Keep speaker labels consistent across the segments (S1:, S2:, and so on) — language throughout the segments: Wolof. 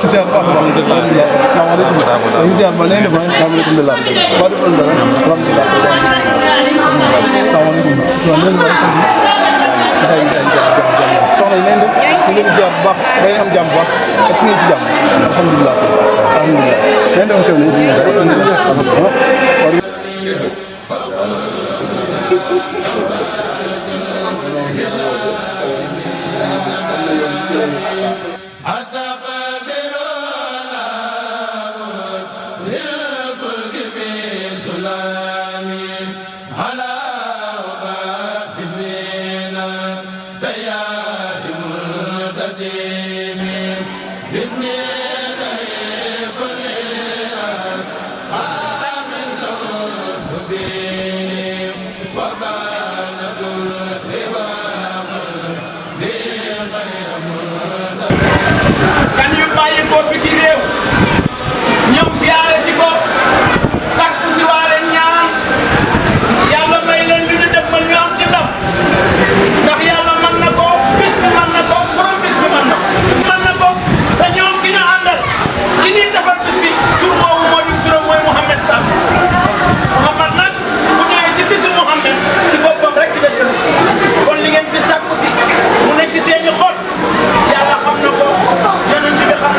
S1: ziar baax alhamdulilah asalaamaaleykum ñu ziar ba nee na ba alhamdulilah ba defal dara alhamdulilah asalaamaaleykum waaw nee na ba soxna yi neen def ñu leen ziar bu baax day am jàmm bu baax est-ce que ngeen ci jàmm alhamdulilah alhamdulilah neen def teew
S2: kon li ngeen fi sàkku si mu ne ci seeni xol yàlla xam na ko yonent bi xam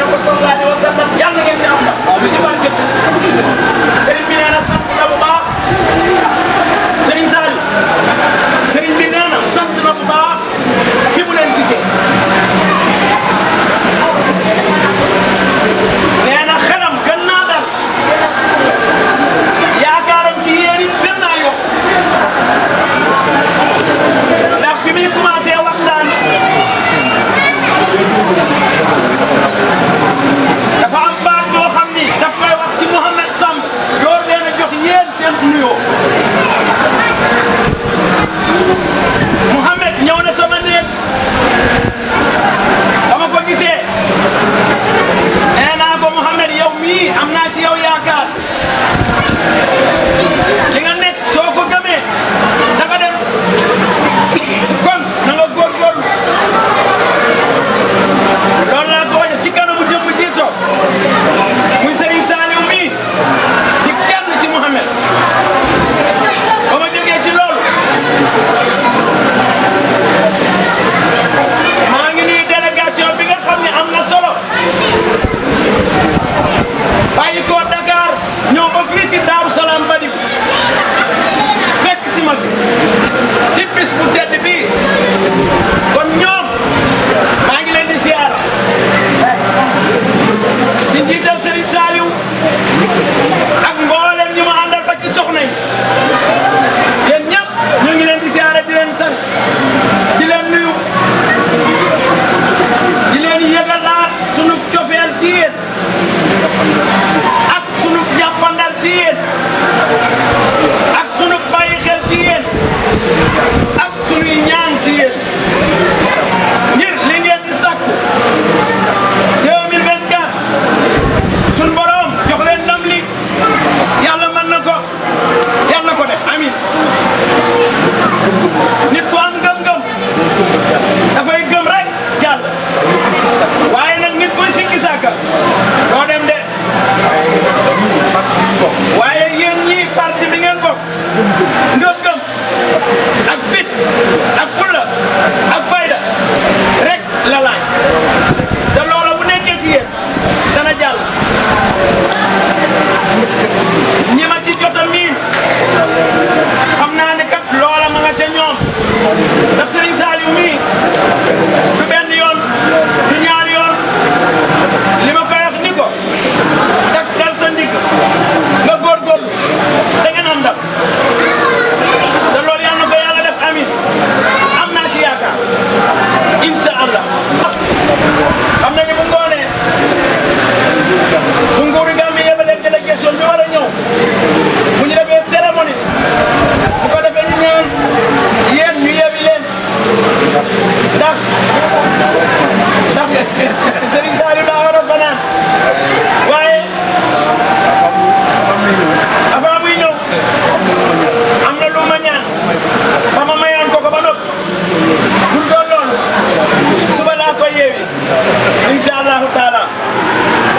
S1: incha allahu taala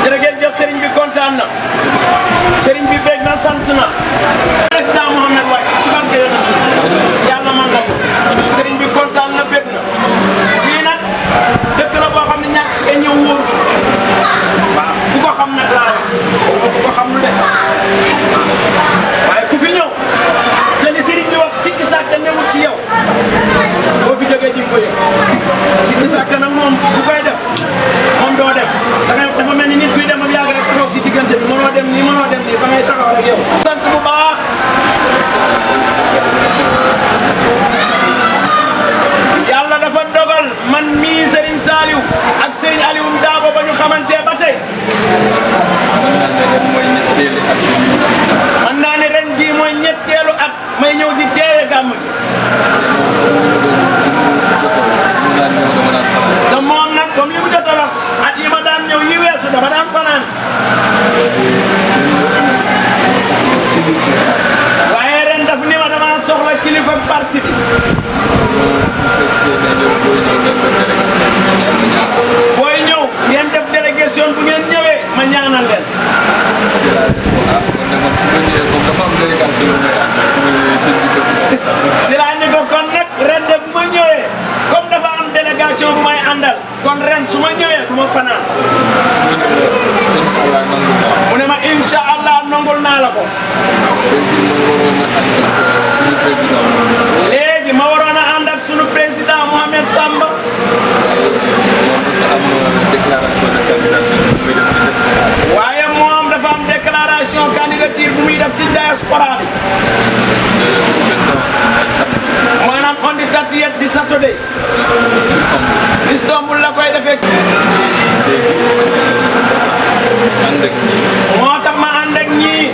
S1: jërëjëf sëriñ bi kontaan na sëriñ bi bég na sant na président Mouhamed Waye ci barke yonent yàlla man na ko sëriñ bi kontaan na bég na fii nag dëkk la boo xam ne ñàkk fee ñëw wóoru waaw ku ko xam nag laa wax ku ko xam lu de waaye ku fi ñëw te li sëriñ bi wax sikki sàkka newul ci yow boo fi jógee di ko yëg sikki sàkka nag moom bu koy def moom doo dem dafa mel ni nit kuy dem ak yàgg rek taxaw ci diggante bi mënoo dem nii fa ngay taxaw rek yow. sant bu baax yàlla dafa dogal man mii Serigne Saliou ak Serigne Aliou Dabo ba ñu xamante ba tey man naa ne ren jii mooy ñetteelu at may ñëw di teewe gàmm gi te moom nag comme li mu jot a wax at yi ma daan ñëw yi weesu dama daan fanaan waaye ren daf ni ma dama soxla kilifa parti bi booy ñëw ngeen def délégation bu ngeen ñëwee ma ñaanal leen si laa ni ko kon nag ren de bu ma ñëwee comme dafa am délégation bu may àndal kon ren su ma ñëwee du ma fanaan mu ne ma incha allah nangul naa la ko léegi ma waroon a ànd ak sunu président Mohamed Samba waaye moom dafa am déclaration candidature bu muy def ci diaspora bi maanaam on the 30th di Saturday Istanbul la koy defee moo tax ma ànd ak ñii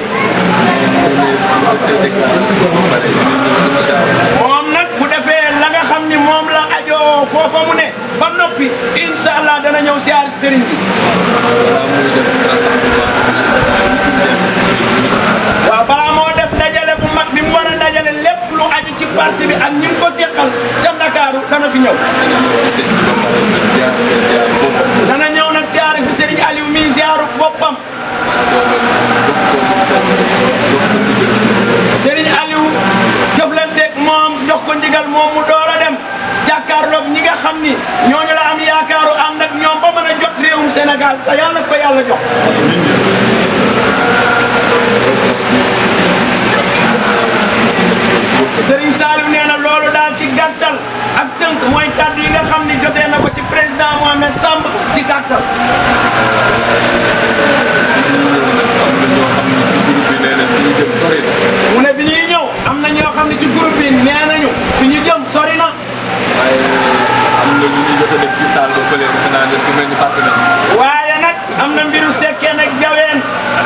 S1: moom nag bu defee la nga xam ni moom la ajoo foofa mu ne ba noppi incha allah dana ñëw siyaar si sëriñ bi waaw balaa moo def dajale bu mag bi mu war a dajale lépp lu aju ci parti bi ak ñi ko seqal ca Ndakaaru dana fi ñëw dana ñëw nag siyaar si sëriñ Aliou mi siyaaru boppam Serigne Aliou jëflanteeg moom jox ko ndigal moom mu door a dem jàkkaarloog ñi nga xam ni ñooñu la am yaakaaru ànd ak ñoom ba mën a jot réewum Sénégal te yàlla ko yàlla jox. Serigne Saliou nee na loolu daal ci gàttal ak tënk mooy kàddu yi nga xam ni jotee na ko ci président Mohamed Samb ci gàttal. mu ne bi ñuy ñëw am na ñoo xam ne ci groupe bi nee nañu fi ñu jëm sori na.
S2: waaye am na lu ñu jot a def ci salle ba fële defe naa ne ku mel ni fàtte nañ.
S1: waaye nag am na mbiru sekkeen ak jaween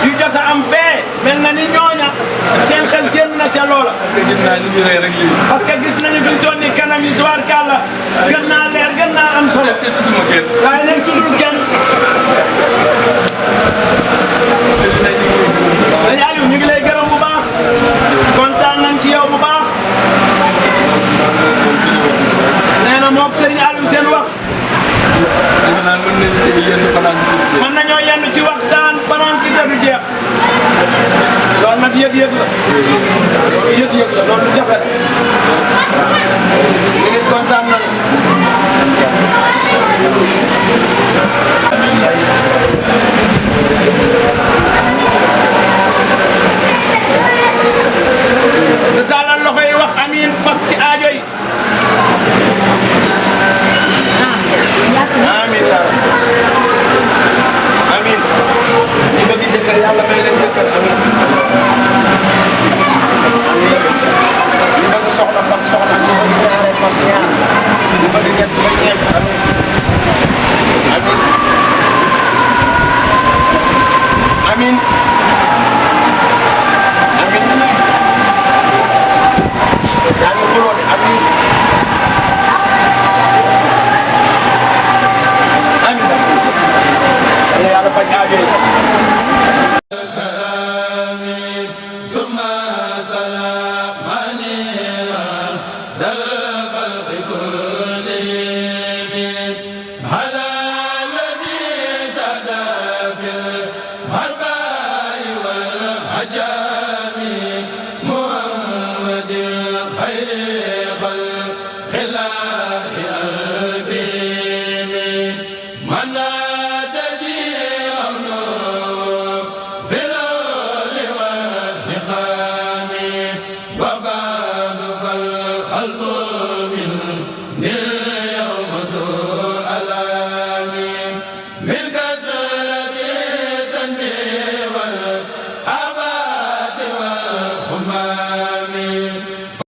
S1: yu jot a am fee mel na ni ñooña seen xel génn na ca loola.
S2: parce que gis naa ñu ngi rey rek lii.
S1: parce que gis nañu fi ñu toll nii kanam yi tubaarkàlla gën naa leer gën naa am solo.
S2: te tudduma kenn.
S1: waaye nag tuddul kenn.